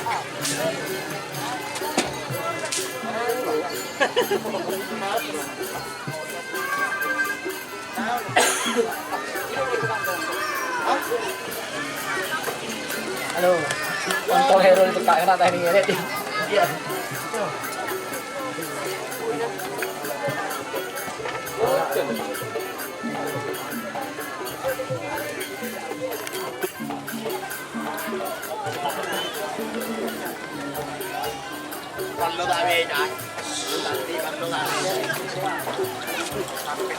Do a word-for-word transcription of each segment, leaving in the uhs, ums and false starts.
Halo. Kontol Herul cekak kena teknik ini. Iya. Parlo ta' becak? Tadi parlo ta' becak? Sampai.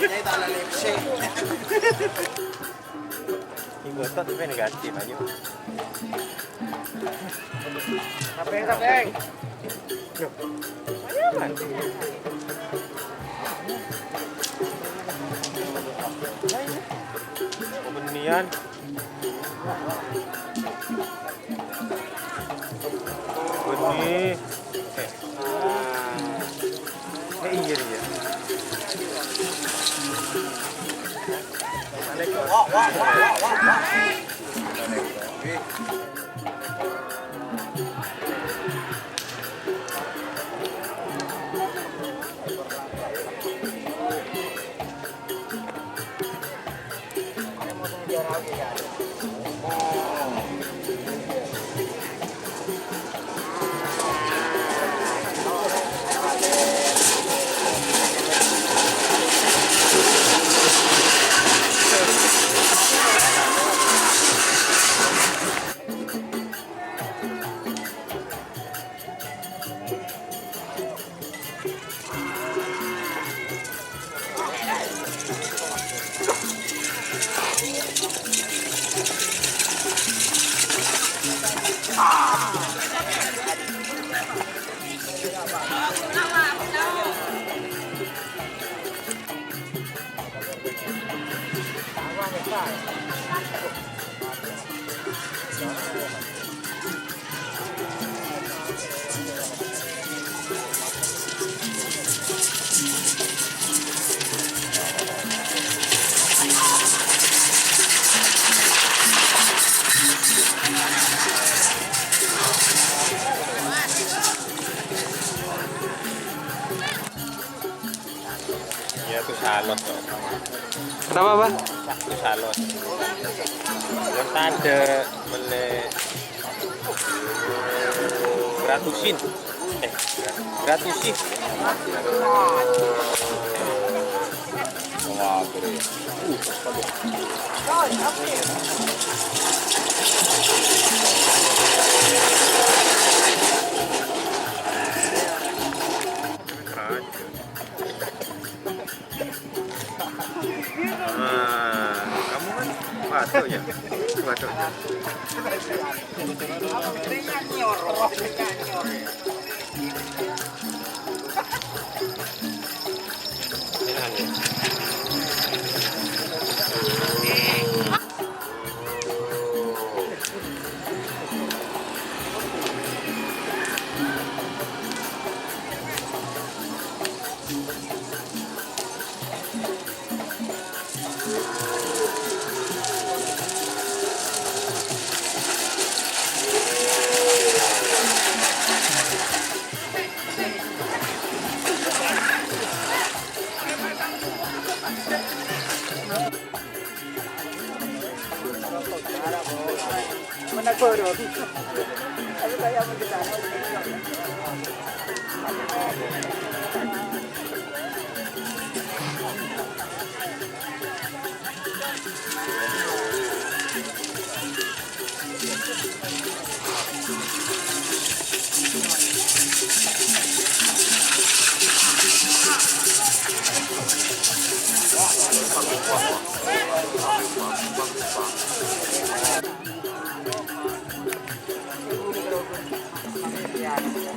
Ini tak ada lipstick. Ini botol tapi negatif, ayo. Sampai, sampai. Loh, ayo, Man. Ayo. Kemudian. Bânnè. Eh. Eh, iyâ, iyâ. Iyâ, itu salos, kok. Kenapa, Pak? Itu salos. Wong tadâ' mellè gratisin. Eh, gratisin. Wah, bro. Nah, kamu kan batuk ya? Batuk ya? Ini aneh.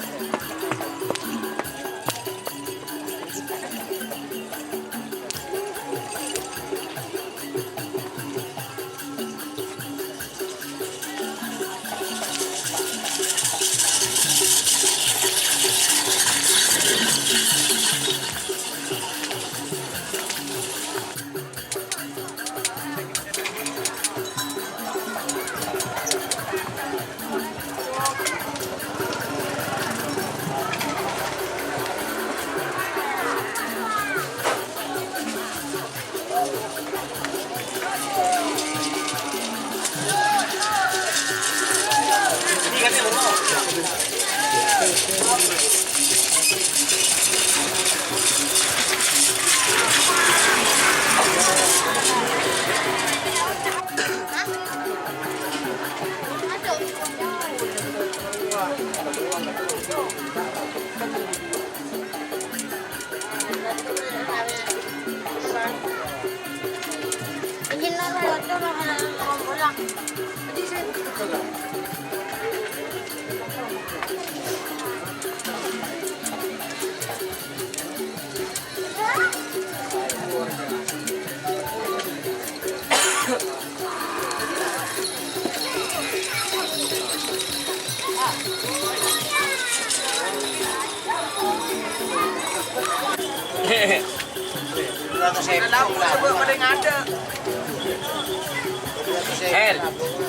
Hel,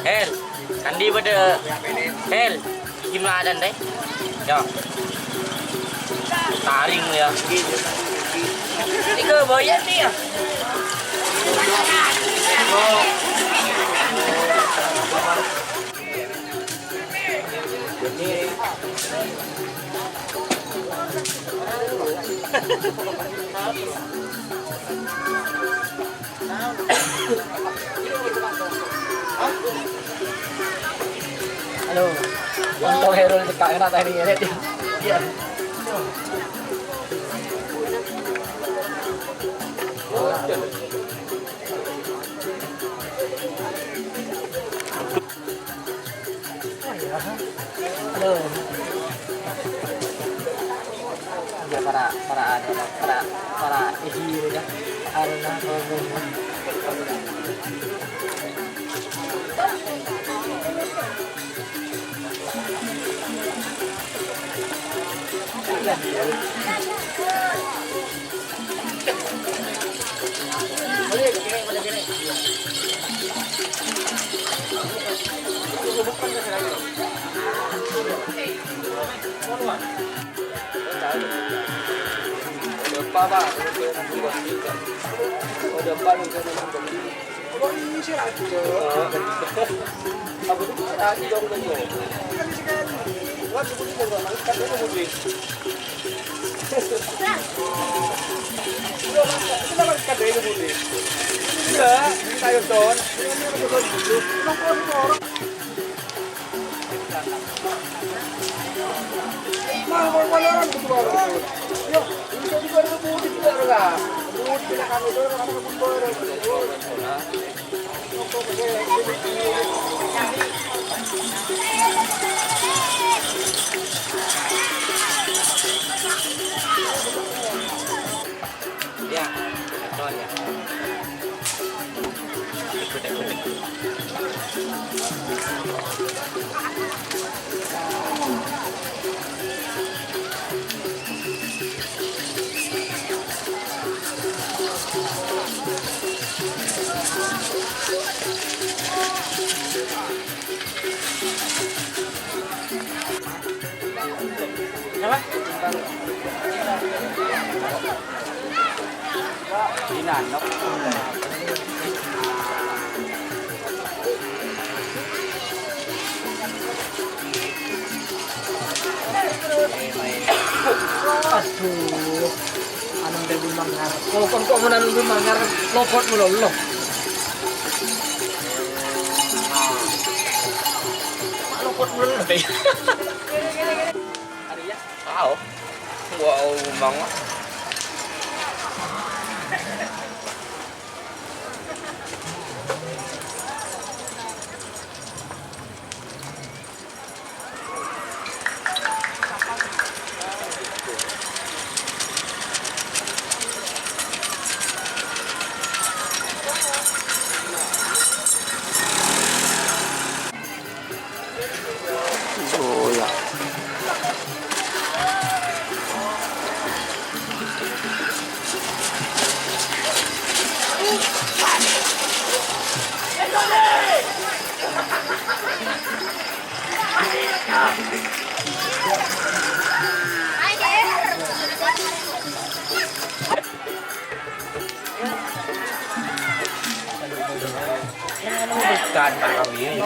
Hel, andi' bâdâ Hel, gimana deh? Ya. Taring ya. Tiga bayar nih ya. Halo. Untung Herul cekak kena teknik ini. Iya. Halo. Ya, para, para, anu, para, para, isi, ya. Anu, nah, kalau Ya, betul ya. Aduh. Anu, udah dimangar. Kalau kon kok mau anu dimangar, lopot mulu lo. Lopot mulu lo. Tahu. Wow, mangar. Oh, ya. Bukan, Pak Kamil.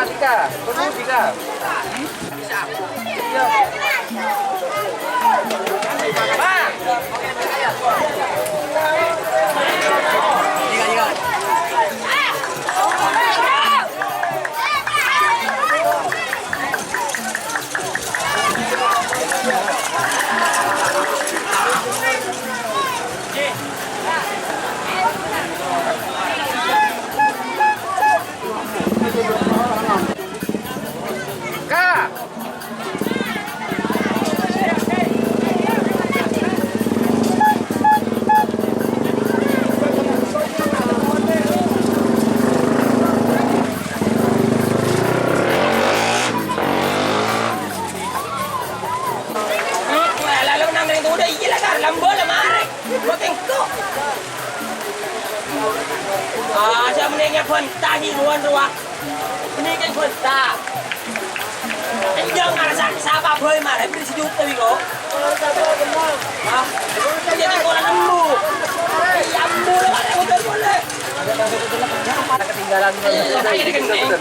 Tiga, tiga. Tunggu, tiga. Ka! Lalu nang ring tuda, iya lah, Kar. Lambo lah, mare. Gua tengko. Ah, saya mendingnya bantah di luar ruang. Ini kan bantah. Enjang ngarasa sapa boy mare, beri sejuta wi kok. Ah, jadi kurang nemu. Iya, boleh, boleh, boleh. Ketinggalan. Iya, iya, iya.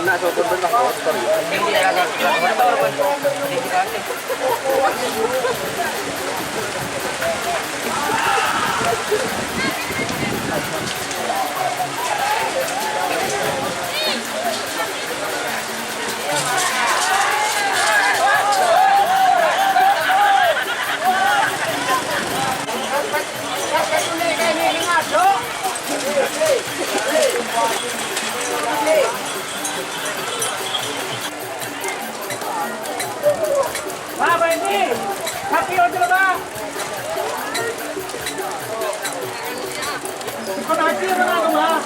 Apa ini? Sapi aja, Pak. Kau haji apa, Pak?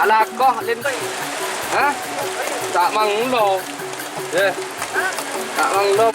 Alako, Lin. Hah? Ta' manglo. Eh. Ta' manglo.